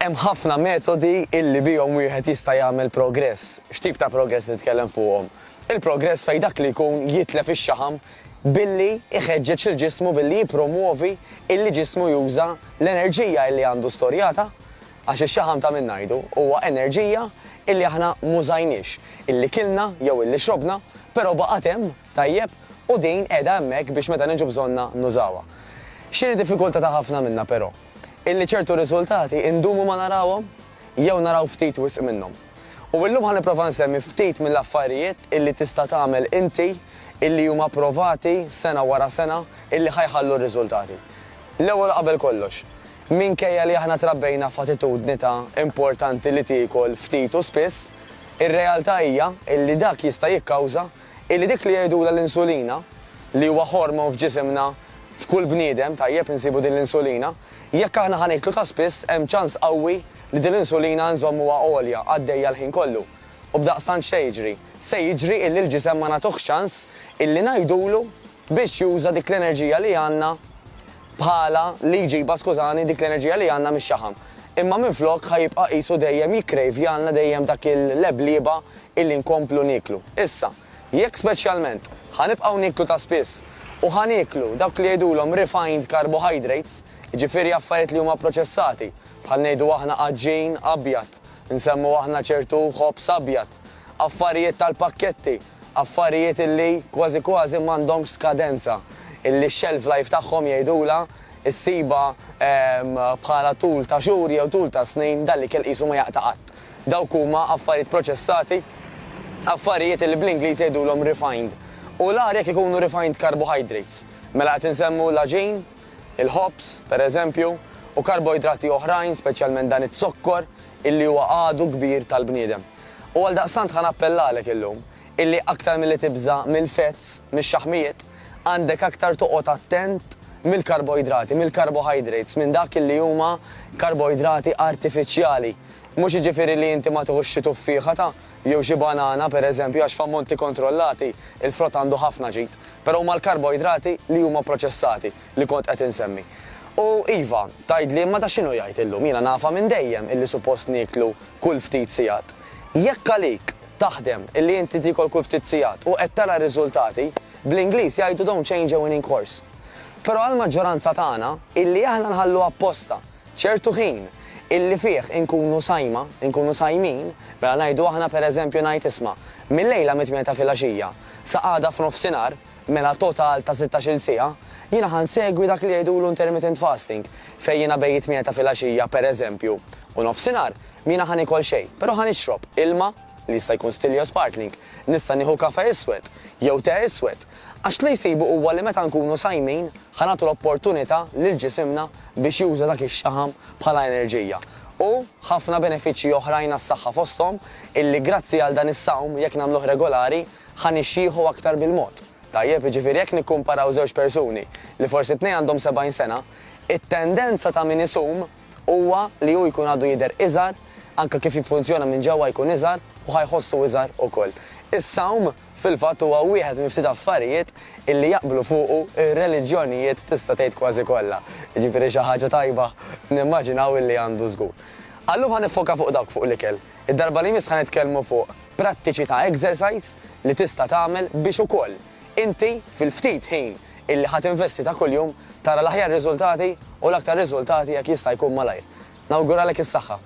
Hemm ħafna metodi illi bihom wieħed jista' jagħmel progress. X'tip ta' progress nitkellem fuqhom? Il-progress fejn dak li jkun jitlef ix-xaħam billi jħeġġeġ lil ġismu billi jippromwovi illi ġismu juża l-enerġija illi għandu storjata għax ix-xaħam ta' min ngħidu huwa enerġija illi aħna m'użajniex, illi kilna jew illi xrobna però baqgħet hemm tajjeb u din qiegħda hemmhekk biex meta niġu bżonnha nużawha. X'inhi diffikultà ta' ħafna minna però? Illi ċertu riżultati indumu ma narawhom jew naraw ftit wisq minnhom. U illum ħa nipprova nsemmi ftit mill-affarijiet illi tista' tagħmel inti illi huma provati sena wara sena illi ħa jħallu r-riżultati. L-ewwel u qabel kollox, minkejja li aħna trabbejna f'attitudni ta' importanti li tiekol ftit u spiss, ir-realtà hija illi dak jista' jikkawża Illi dik li jgħidulha l-insulina, li huwa hormone f'ġisimna f'kull bniedem, tajjeb, insibu din l-insulina, jekk aħna ħa nieklu ta' spiss hemm ċans qawwi li din l-insulina nżommuha għolja, għaddejja l-ħin kollu. U b'daqstant x'se jiġri? Se jiġri illi l-ġisem ma nagħtuhx ċans illi ngħidulu biex juża dik l-enerġija li għandna bħala li jġibha, skużani, dik l-enerġija li għandna mix-xaħam. Imma minflok ħa jibqa' qisu dejjem jikkrejvjalna dejjem dak il-leblieba illi nkomplu nieklu. Issa, jekk speċjalment ħa nibqgħu nieklu ta' spiss u ħa nieklu dawk li jgħidulhom refined carbohydrates, jiġifieri affarijiet li huma proċessati, bħal ngħidu aħna għaġin abjad, nsemmu aħna ċertu ħobż abjad, affarijiet tal-pakketti, Affarijiet illi kważi kważi m'għandhomx skadenza, illi x-shelf life tagħhom jgħidulha issibha bħala tul ta' xhur jew tul ta' snin, dan l-ikel qisu ma jaqta' qatt. Dawk huma affarijiet proċessati, affarijiet illi bl-Ingliż jgħidulhom refined. U l-agħar jekk ikunu refined carbohydrates. Mela qed insemmu l-għaġin, il-ħobż, per eżempju, u karboidrati oħrajn, speċjalment dan iz-zokkor illi huwa għadu kbir tal-bniedem. U għaldaqstant ħa nappellalek illum illi aktar milli tibża' mill-fats, mix-xaħmijiet, għandek aktar toqgħod attent mill-karboidrati, mill-carbohydrates, minn dak illi huma karboidrati artifiċjali. Mhux jiġifieri li inti ma tiħux xi tuffieħa ta' jew xi banana per eżempju għax f'ammonti kontrollati il-frott għandu ħafna ġid. Però huma l-karboidrati li huma proċessati li kont qed insemmi. U iva, tgħidli imma da x'inhu jgħid illum, jiena nafha minn dejjem illi suppost nieklu kull ftit sigħat. Jekk għalik taħdem illi inti tiekol kull ftit sigħat u qed tara r-riżultati, bl-Ingliż jgħidu don't change a winning course. Però għall-maġġoranza tagħna, illi aħna nħallu apposta ċertu ħin illi fih inkunu sajma, inkunu sajmin, mela ngħidu aħna pereżempju ngħid isma' mil-lejla mit-tmienja ta' filgħaxija sa għada f'nofsinhar, mela total ta' sittax-il siegħa, jiena ħa nsegwi dak li jgħidulu intermittent fasting, fejn jiena bejn it-tmienja ta' filgħaxija pereżempju u nofsinhar, m'jiena ħa niekol xejn, però ħa nixrob ilma, li jista' jkun still jew sparkling, nista' nieħu kafè iswed, jew te iswed. Għax li jsibu huwa li meta nkunu sajmin ħa nagħtu l-opportunità lil ġisimna biex juża dak ix-xaħam bħala enerġija. U ħafna benefiċċji oħrajn għas-saħħa fosthom illi grazzi għal dan is-sawm jekk nagħmluh regolari ħa nixjieħu aktar bil-mod. Tajjeb, jiġifieri jekk nikkumparaw żewġ persuni li forsi t-tnejn għandhom 70 sena, it-tendenza ta' min isum huwa li hu jkun għadu jidher iżgħar, anke kif jiffunzjona minn ġewwa jkun iżgħar u ħa jħossu iżgħar ukoll. Is-sawm, fil-fatt huwa wieħed minn ftit affarijiet illi jaqblu fuqu r-reliġjonijiet tista' tgħid kważi kollha. Jiġifieri xi ħaġa tajba nimmaġinaw illi għandu żgur. Għal-lum ħa niffoka fuq dawk fuq l-ikel. Id-darba li jmiss ħa nitkellmu fuq prattiċi ta' exercise li tista' tagħmel biex ukoll inti fil-ftit ħin illi ħa tinvesti ta' kuljum tara l-aħjar riżultati u l-aktar riżultati jekk jista' jkun malajr. Nawguralek is-saħħa.